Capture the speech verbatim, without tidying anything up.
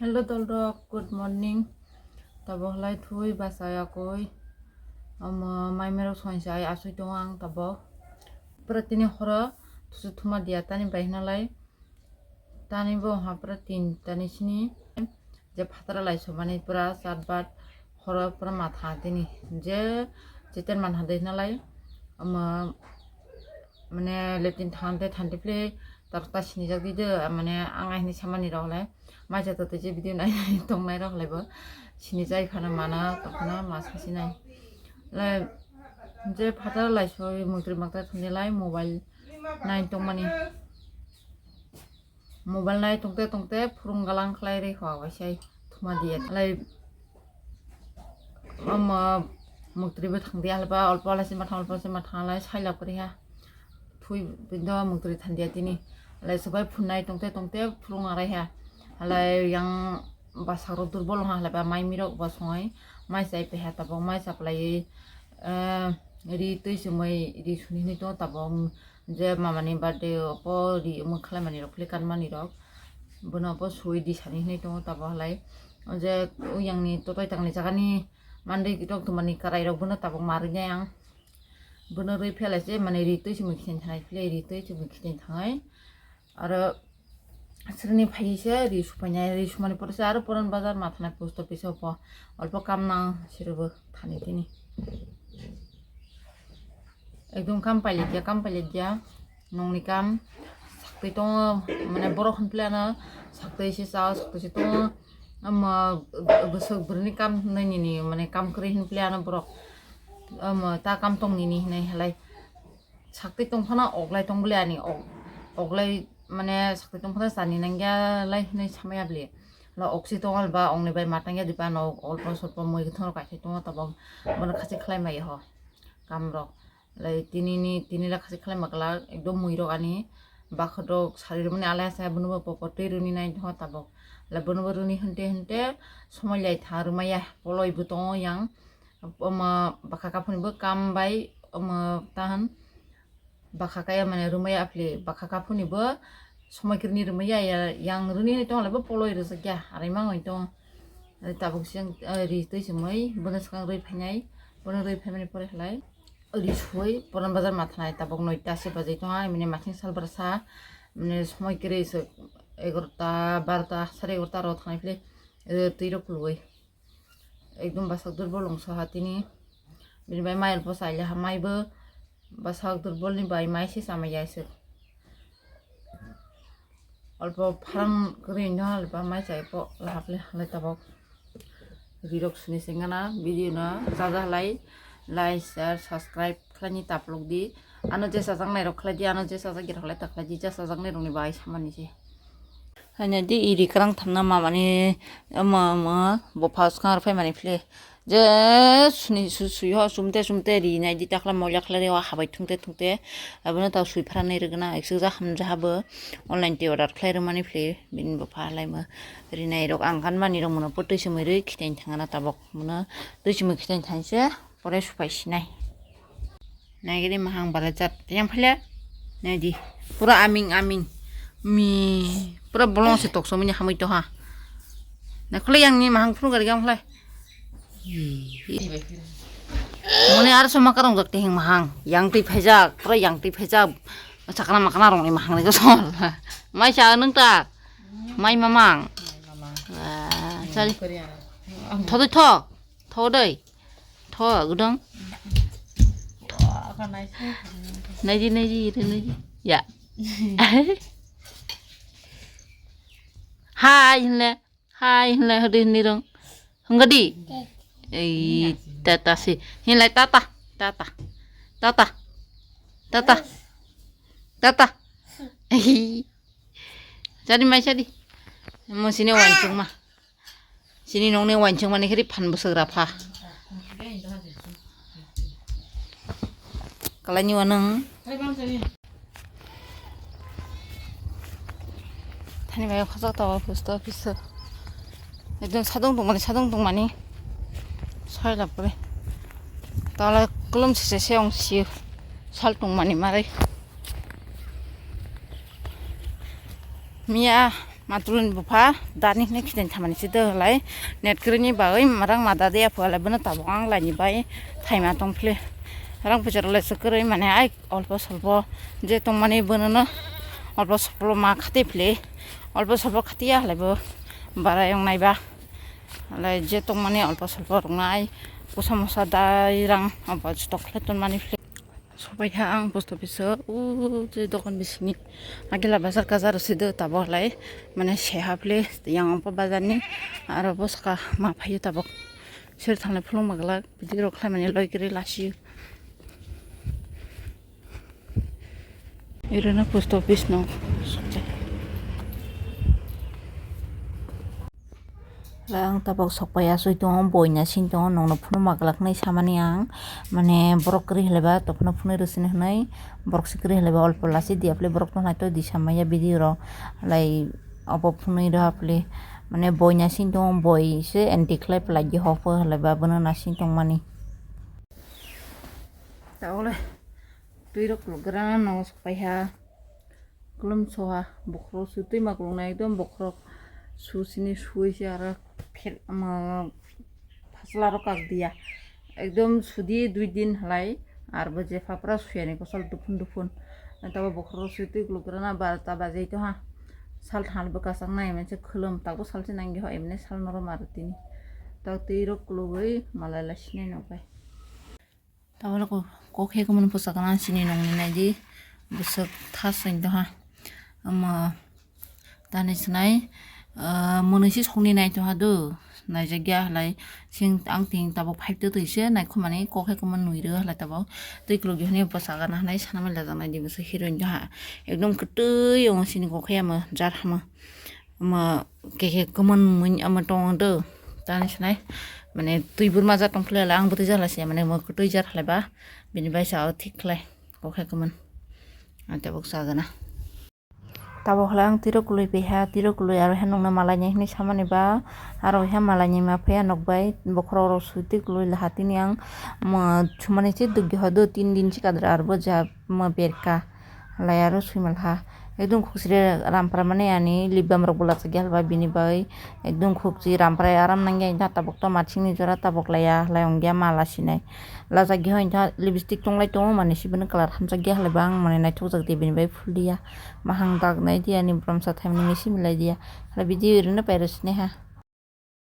Hello dolrok, good morning. Tabok halai thui bachai akoi. Omo mai merok songsai asui tongo ang tabok. Pura tini horo thusu thuma dia tani bai hinalai. Tani bo ha pura tin tani sini. Je phatara lai somani pura chat bat horo pura matha tini. Je jeter manha de hinalai. Omo mane latrine thangte thangte phle tarta sinijak di de, mane ang aini samani rok le mai jata tei je video nai tongnai rok le bo sinijai phano mana tongkhana ma sasinai le je phataro lai soi mukri makta thangde lai mobile nai tongmani. Mobile nai tongte tongte phurung galang khlai ri hwa waisai thuma diya lai. Omo muktri bo thang diya halba olpo halai se mathang olpo se mathang halai sailap kori ha. Thui bindo muktri thang diya tini. Halai subai phunai tongte tongte phurung arai ha. Halai yang basa rok durbol ha halai ba mai mirok bo songai mai chai peha tabok mai chaplai ri twi chumui ri suni hini tongo tabok. Je mamani birthday opo ri omo khlaimani rok philikanmani rok bono opo sui di sani hinui tongo tabok halai. O je oyang ni totai tangni jaga ni mandai rok tongmani karai rok bono tabok ma rwinai ang. Bono rwi phelaise mane ri twi chumui khiching thanai philai ri twi chumui khiching thangai. Aro srini phai se ri supainai ri sumani pore se aro poran bazar ma thanai post office opo olpo kam nang sirbo thani tini. Ekdom kam pailaiya, kam pailaiya. Nongni kam saktwi tongo, mane borok hwnphle ano saktwi se chao, saktwi se tongo. Omo bwswk bwrwini kam hwnwi nini, mane kam kwrwi hwnphle ano borok. Omo ta kam tong nini hwnwi halai. Saktwi tong phano oglai tong bwle ani, og-, oglai mane saktwi tong phano chani nangya lai hwnwi samaya bwle. Lo oksi tongo ba ongni bai ma tangya diba no olpo solpo mui thoro kaisa tongo tabok bono khachi khlai maya ho kam rok. Lai tini ni, tini la khasi khlai ma glak, ekdom mui rok ani bakha rok sari rwmani alai asa bono bo popo twi rwni nai ho tabok. Lai bono bo rwni hwnte hwnte somoi lai tha rwmaya poloi bo tongo yang. Omo bakha kaphuni bo kam bai omo tahan bakha kaya mane rwmaya aphli bakha kaphuni bo somoi kwrwini rwmaya ya, yang rwni hwnwi tong lai bo poloi rwjakya arai mangoi tong. Tabuk siyang ri twi sumui bono swkang rwi phainai, bono rwi phaimani pore halai. Ri suwui poran bazar ma thanai tabok noita se bajai tongo, mane masing sal barsa, mane somoi kwrwi se egarota, barota, sare egarota aro thanai phile, eh, twi rok kulugwi. Ekdom bwsak durbol wngsa ha tini. Bini bai mai alpo saile ha mai bo bwsak durbol ni bai mai se chamai ya se. Alpo pharang kwrwi no alpo mai chai po lahap le halai tabok. Rirok sini sengana video no jaja halai like, share, subscribe khlaini taplok di. Ano je sajak nairok khlai di, ano je sajak girok khlai ta khlai di, je sajak nairok ni bai samani se. Hanya di iri kwrang thamna mamani ama ama bopha swkang rw phaimani phle. Je suni su sui ho sumte sumte ri nai di takla moila khlai rw habai thungte thungte. Abono ta sui phra nai rwgna ekso ja hamja habo online te order khlai rwmani phle bini bopha laima ri nai rok ang kan mani rok mono putui sumui rwi khitai thangana tabok mono twi sumui khitai thangse. Pore supai sinai. Naigini mahang bala jat yang phale. Naidi. Pura aming aming. Mi. Pura bolong se tok somini hamui to ha. Na khole yang ni mahang phunu gari gang phale. Mone ar soma karong jak tihing mahang. Yang twi phaijak. Pura yang twi phaijak. Sakna makna rong ni mahang ni gosol. Mai sa nung ta. Mai mamang. Wah, sari. Tho doi tho. Tho doi. Tho gudang. Naiji naiji ire naiji. Ya. Hai hinle. Hai hinle hodi hinirong. Hungadi. Ei tata si. Hinlai tata. Tata. Tata. Tata. Tata. Ei. Jadi mai jadi. Mo sini wansung ma. Sini nongni wansung mani khiri phan bwswk ra pha. Kalani wanang. Thani bai khajak tawa post office. Ekdom sadong tongmani, sadong tongmani. Soi lapre. Tala kolom sese se ong si sal tongmani marai. Miya. Matulni bupha dani hwnwi khitani thamani se do lai. Net kwrwini bagwi rang ma dade aphu lai bono tabuk ang laini bai thaima tongphli. Rang puisa rok lai se kwrwi mane ai olpo solpo je tongmani bonono olpo solpo ma khati phli. Olpo solpo khatiya halai bo bara yong naiba. Lai je tongmani olpo solpo rok nai kusa musa dai rang obo stock khlai tonmani phli. Sopai kha ang post office o, o je dokan bisingni agila bazar kaza rw se do tabuk lai mane se haphli yang obo bazar ni aro bwsaka ma phaio tabuk sir thanglai phulung ma glak bidi rok khlai mani loi kwrwi lasio. Ero no post office no. Ang tabuk sokpai asoi tongo, boi nasing tongo, nokno phunukma glak hinwi samani ang, mane borok kwrwi halaiba tongphano phunui rwsini hinwi, borok se kwrwi halaiba olpo lasi diya philwi borok tongnaito di samaya video rok, lai obo phunui rwha philwi, mane boi nasing tongo, boi se anti khlai phalai di hokho halaiba bono nasing tongmani. Tabuk le twi rok kuluk gra no sokpai ha. Kulum soha bokhorok su twi ma kuluk nai ekdom bokhorok su sini sui se aro phet ma phasla rok kak diya ekdom sudi dui din halai ar bo je phapra suyani kosol duphun duphun tabo bokhorok su twi kuluk gra na barota bajai to ha sal thal bo kachang nai mane khulum tabuk sal se nang ho emne sal norom aro tini tabuk twi rok kulugwi malai lai sinai nokbai. Tabole ko, kokhe kumuni bwsakana chini nongni naidi, bwswk thasing doha. Omo tani sinai, ah, mwnwi se songni naitoha do, naijakya halai, sing ang ting tabuk five to twi se naikhumani kokhe kumuni nwi rw halai tabuk. Twi kulukya hwnwi bwsakana halai sanamai lajaknai di bwswk heroine doha. Ekdom kwtwi wngo chini kokhe omo jar hamo. Omo keke kwmwn mui omo tongo do. Tani sinai mane twi burma ja tong khlai ang bwtwi ja khlai se mane omo kwtwi ja khlai ba bini bai sa o thik khlai kokhe kwmwn. Ang tabuk sa gana. Tabuk khlai ang tiro kwlwi piha, tiro kwlwi aro he nokna malai nai hinwi samani ba aro he malai nai ma phiya nok bai bokhorok rok sui twi kwlwi laha tini ang omo sumani se dukya ho do tin din se kadra aro bo ja omo berka. Lai aro swimalha. Ekdom khuksire rampra mani ani lip balm rok bo lachakya halba bini bai. Ekdom khukchi rampra aram nangya tabuk to matching ni jora tabuk laya halai ongya mala sinai. Lachakya hoi lipstick tonglai tongo mani sibini colour hamjakya halai bang mani naithokjak di bini bai phulya. Mahang dak nai di ani bwromsa thaimani misi milai diya. Halai video rwna pairo sinai ha.